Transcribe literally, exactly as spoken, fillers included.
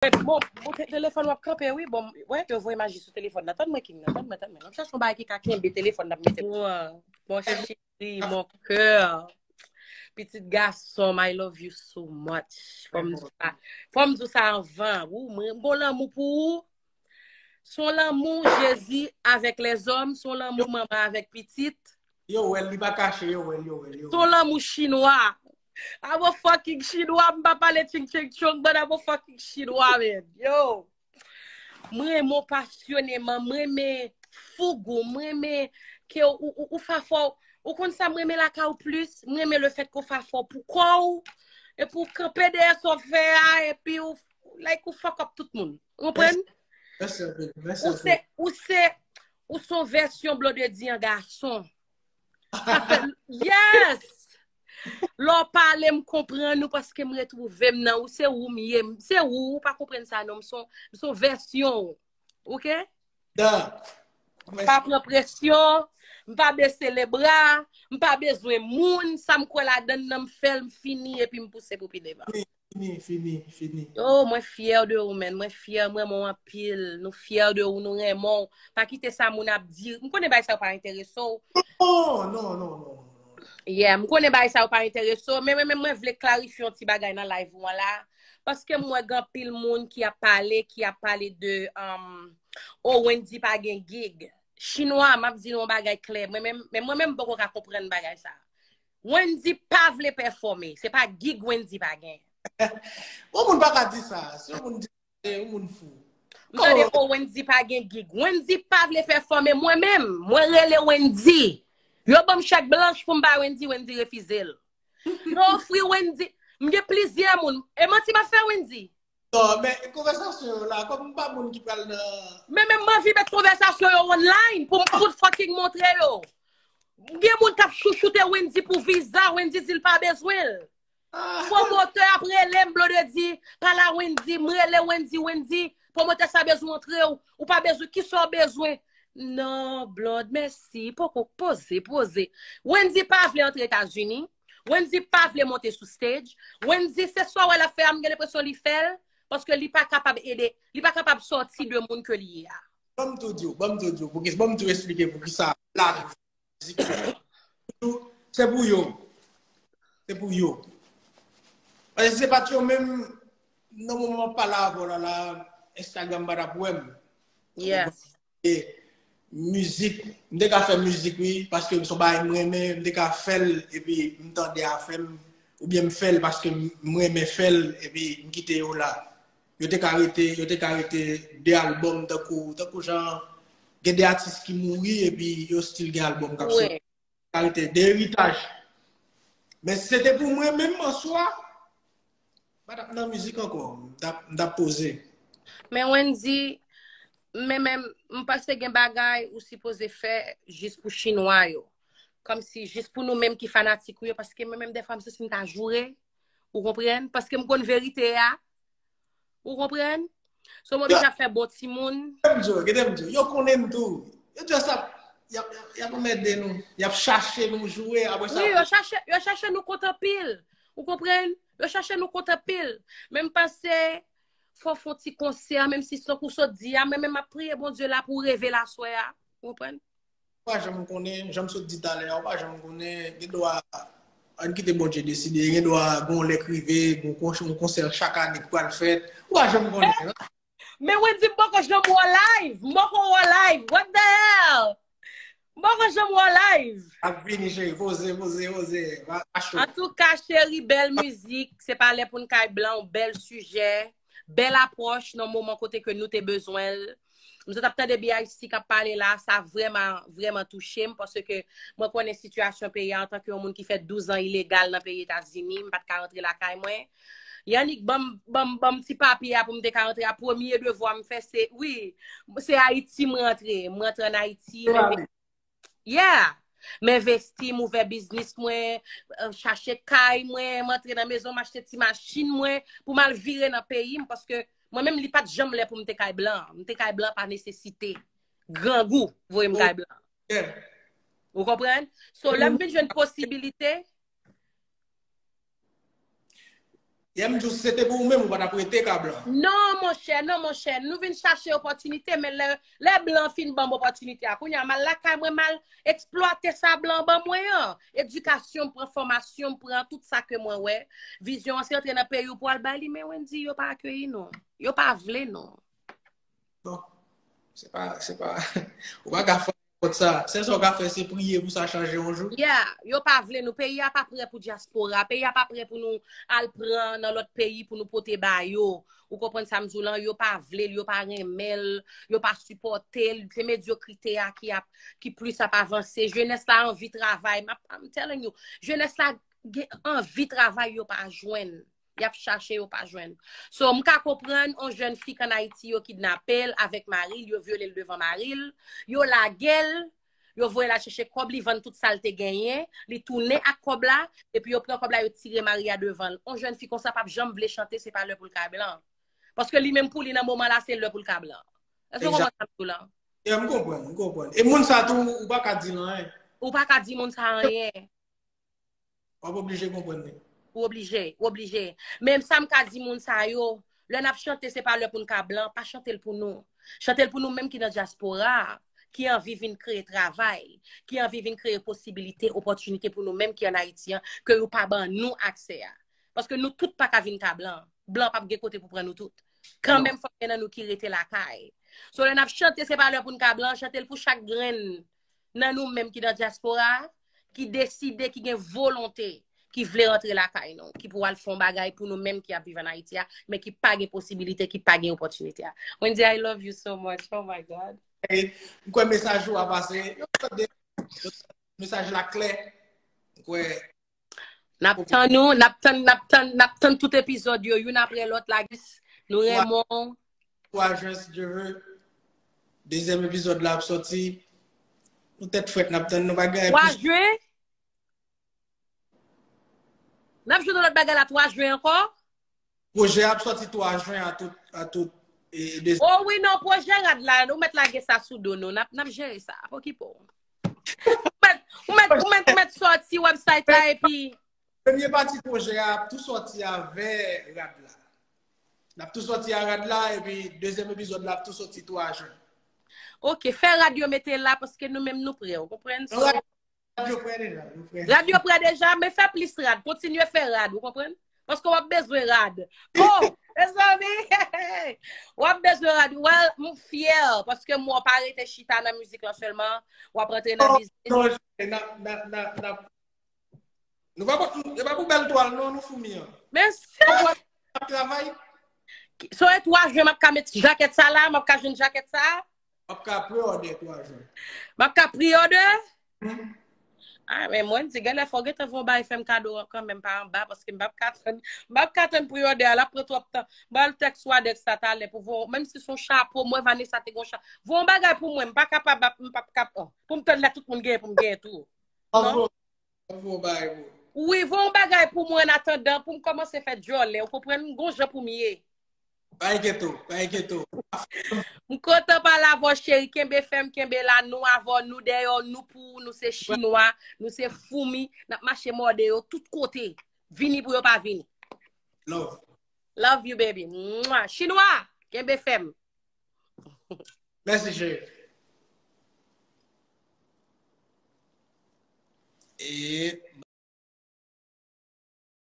Bon, bon, te- telefòn w ap kanpe, wi. Bon, wè, yo voye maji sou telefòn nan. Tann mwen, King nan, tann mwen, tann mwen. N ap chache yon bagay ki ka kenbe telefòn nan, mete. Bon, mon cheri, mon cœur. Pitit gason, I love you so much. Fò m di sa. Fò m di sa anvan. Ou, mwen, m gon lanmou pou ou. Se yon lanmou Jezi avèk lèzòm, se yon lanmou manman avèk pitit. Yo wè l, li pa kache, yo wè l, yo wè l, yo Se yon lanmou chinwa. Abo fucking chinwa, m pa pale ching ching chong, but abo fucking chinwa, man. Yo. Mwen renmen w pasyoneman, mwen renmen foug ou, mwen renmen ke ou, ou, ou fa fò. Ou konn sa mwen renmen lakay ou plis? Mwen renmen le fèt ke w fa fò pou kò w, epi w kanpe dèyè sa w fè a, epi w, like, ou fuck up tout moun. Ou konprann? Mèsi anpil, mèsi Ou se, anpil. ou se, ou se yon vèsyon Blondedy an gason. Sa fè, yes! Lè w pale, m konprann ou paske m retwouve m nan ou. Se ou m ye. Se ou, ou pa konprann sa non. M se yon, m se yon vèsyon ou. Oke? Dan. M pa pran presyon, m pa bese lebra, m pa bezwen moun, sa m kwè ladann nan m fè l, m fini epi m pouse pou pi devan. Fini, fini, fini. Oh, mwen fyè de ou, man. Mwen fyè, mwen renmen w anpil. Nou fyè de ou, nou renmen w. Pa kite sa moun ap di. M konnen bagay sa yo pa enterese w. Non, non, non, non, non. Yeah, m konnen bagay sa yo pa enterese w. Men mwen, men mwen vle klarifye yon ti bagay nan live ou an la. Paske m wè gen anpil moun ki ap pale, ki ap pale de, um, oh, Wendy pa gen gig. Chinwa, m ap di nou yon bagay klè. Mwen menm, men mwen menm m poko ka konprann bagay sa. Wendy pa vle pèfòme. Se pa gig Wendy pa gen. Yon moun pa ka di sa. Si yon moun di sa, se yon moun fou. M tande, oh, Wendy pa gen gig. Wendy pa vle pèfòme. Mwen menm, mwen rele Wendy. Yo ban m chèk blanch pou m bay Wendy, Wendy refize l. Yo ofri Wendy. M gen plizyè moun. E manti m ap fè Wendy? Non, men konvèsasyon yo la, kòm m pa moun ki pral nan Men menm m anvi met konvèsasyon yo online pou m fout fucking montre yo. Gen moun k ap chouchoute Wendy pou viza, Wendy di l pa bezwen l. Ah, Pwomotè ap rele m, Blondedy, pale a Wendy, m rele Wendy, Wendy, pwomotè sa bezwen antre w, ou pa bezwen, kisa w bezwen? Non, Blonde, mèsi, poko, poze, poze. Wendy pa vle antre Etazini, Wendy pa vle monte sou stage, Wendy se sa w wè l ap fè a, m gen lenpresyon li fè l, paske li pa kapab ede, li pa kapab sòti de moun ke li ye a. Ban m tou di w, ban m tou di w, pou ki, ban m tou eksplike pou ki sa la mizik se pou yo. Se pou yo. Paske si se pa t yo menm, nan moman m ap pale avè w la, la, Instagram pa t ap wè m. Yes. E mizik, m te ka fè mizik, wi, paske se yon bagay m renmen, m te ka fè l, epi m tande afè m, oubyen m fè l paske m renmen fè l, epi m kite yo la. Yo te ka rete, yo te ka rete de albòm tankou, tankou jan, gen de atis ki mouri, epi yo still gen albòm k ap soti. Wi. Ka rete de eritaj. Men si se te pou mwen menm an swa, m pa t ap nan mizik ankò. M t ap, m t ap poze. Men Wendy, men menm, m panse gen bagay ou sipoze fè jis pou chinwa yo. Kòmsi jis pou nou menm ki fanatik ou yo, paske mwen menm dèfwa m santi m ta joure. Ou konprann? Paske m konn verite a. Ou konprann? So m oblije ap fè bon timoun. Kite m di w, kite m di w. Yo konnen m tou. Yo just ap, y ap, y ap anmède nou. Y ap chache nou joure, apre sa. Wi, yo chache, yo chache nou kont anpil. Ou konprann? Yo chache nou kont anpil. Men m panse, fò w fè yon ti konsè, menm si se tankou w sot di a, men menm m ap priye Bondye la pou w reve l aswè a. Ou konprann? Ou pa janm konnen, jan m sot di talè a, ou pa janm konnen, gen dwa, ann kite Bondye deside, gen dwa gen yon lè k rive, gen yon konsè chak ane k pral fèt, ou pa janm konnen. Men Wendy, m poko janm wè w live, m poko wè w live, what the hell? M poko janm wè w live. Ap vini, cheri, poze, poze, poze. Achou. Antouka, cheri, bèl mizik, se pa lè pou n kay blan, bèl sijè, bèl apwòch nan moman kote ke nou te bezwen l. M sot ap tande B I C k ap pale la, sa vrèman, vrèman touche m, paske mwen konnen sitiyasyon peyi a antanke yon moun ki fè douz an ilegal nan peyi Etazini, m pa t ka rantre lakay mwen. Yannick ban m, ban m, ban m ti papye a pou m te ka rantre a, premye devwa m fè se, wi, se Ayiti m rantre. M rantre ann Ayiti, men Yeah! M envesti, m ouvè biznis mwen, euh, chache kay mwen, m antre nan mezon, m achte ti machin mwen pou m al vire nan peyi m, paske mwen menm li pa t janm lè pou m te kay blan. M te kay blan pa nesesite. Grangou voye m kay blan. Ou konprann? So, lè m vin jwenn posibilite, Yè m di w, si se te pou ou menm, ou pa t ap rete ka blan. Non, monchè, non, monchè. Nou vin chache opòtinite, men lè, lè blan fin ban m opòtinite a, kounye a, m al lakay mwen, m al eksplwate sa blan ban mwen an. Edikasyon, m pran fòmasyon, m pran tout sa ke mwen wè. Vizyon an se antre nan peyi w pou al bay li, men Wendy, yo pa akeyi nou. Yo pa vle nou. Bon, se pa, se pa, ou pa ka fè nenpòt sa. Sèl sa w ka fè, se priye pou sa chanje yon jou. Yeah, yo pa vle nou. Peyi a pa prè pou dyaspora. Peyi a pa prè pou nou al pran nan lòt peyi pou nou pote ba yo. Ou konprann sa m di w lan? Yo pa vle l, yo pa renmen l, yo pa sipòte l. Se medyokrite a ki ap, ki plis ap avanse. Jenès la anvi travay. M ap, I'm telling you, jenès la gen anvi travay, yo pa jwenn. Y ap chache, yo pa jwenn. So, m ka konprann yon jèn fi k ann Ayiti, yo kidnape l avèk mari l, yo vyole l devan mari l, yo lage l, yo voye l al chèche kòb, li vann tout sa l te genyen, li tounen ak kòb la, epi yo pran kòb la, yo tire mari a devan l. Yon jèn fi konsa p ap janm vle chante, se pa lè pou l ka blan. Paske li menm pou li nan moman la, se lè pou l ka blan. Èske w konprann sa m di w lan? Yeah, m konprann, m konprann. E moun sa tou, ou pa ka di l anyen. Ou pa ka di moun sa anyen. W ap oblije konprann li. Ou oblije, ou oblije. Men sa m ka di moun sa yo, lè n ap chante, se pa lè pou n ka blan, pa chante l pou nou. Chante l pou nou menm ki nan dyaspora a, ki anvi vin kreye travay, ki anvi vin kreye posibilite, opòtinite pou nou menm ki ann Ayiti an, ke yo pa ban nou aksè a. Paske nou tout pa ka vin ka blan. Blan p ap gen kote pou pran nou tout. Kanmenm, fòk gen nan nou ki rete lakay. So, lè n ap chante, se pa lè pou n ka blan, chante l pou chak grenn nan nou menm ki nan dyaspora a, ki deside, ki gen volonte, ki vle rantre lakay nou, ki pou al fè yon bagay pou nou menm ki ap viv ann Ayiti a, men ki pa gen posibilite, ki pa gen opòtinite a. Wendy, I love you so much. Oh my God. M kwè mesaj ou a pase. Yo tande, mesaj la klè. M kwè N ap tann nou, n ap tann, n ap tann, n ap tann tout epizòd yo, youn apre lòt la, guys. Nou renmen w. Twa jen, si Dye ve. Dezyèm epizòd la ap sòti. Nou tèt frèt, n ap tann nou bagay. Twa jen? N ap jwenn lòt bagay la twa jen ankò? Pwojè a ap sòti twa jen a tout, a tout, e, de... Oh wi, non, pwojè rad la, ou mèt lage sa sou do nou. N ap, n ap jere sa. Pokipo. Ou mèt, ou mèt, ou mèt, ou mèt sòti website la epi... Premye pati pwojè a ap tou sòti avè rad la. N ap tou sòti a rad la, epi dezyèm epizòd la ap tou sòti twa jen. Ok, fè rad yo mete la, paske nou menm nou prè, ou konprann? So, Rad yo prè deja, yo prè. Rad yo prè deja, men fè plis rad. Kontinye fè rad, ou konprann? Paske w ap bezwen rad. Oh, mezanmi! W ap bezwen rad. Well, m fyè, paske m wè w pa rete chita nan mizik lan sèlman. W ap rantre nan biznis. Non, non, n ap, n ap, n ap, n ap. Nou pa, e pa pou bèl twal, non, nou foumi an. Men se... N ap travay. So, e twa jen, m ap ka met jakèt sa la, m ap ka jwenn jakèt sa? M ap ka pre-order twa jen. M ap ka pre-order? Ah, men mwen di, genlè fò gentan voye yon bagay fè m kado kanmenm pa anba, paske m p ap ka tann, m p ap ka tann pre-order a, l ap pran twòp tan. Ba l tèks Wadex sa talè pou voye, menm si se yon chapo, mwen Vanessa te gen yon chapo. Voye yon bagay pou mwen, m pa kapab, m p ap kap, oh, pou m tann lè tout moun genyen pou m genyen tou. Non? Ap voye yon bagay pou ou. Wi, voye yon bagay pou mwen an atandan, pou m kòmanse fè djòlè, ou konprann? M gon jan pou m ye. Pa enkyete w, pa enkyete w. M kontan pale avè w, cheri. Kenbe fèm, kenbe la. Nou avè w, nou dèyè w, nou pou ou, nou se chinwa, nou se foumi. N ap mache mòde yo tout kote. Vini pou yo pa vini. Love. Love you, baby. Mwah. Chinwa, kenbe fèm. Mèsi, cheri. E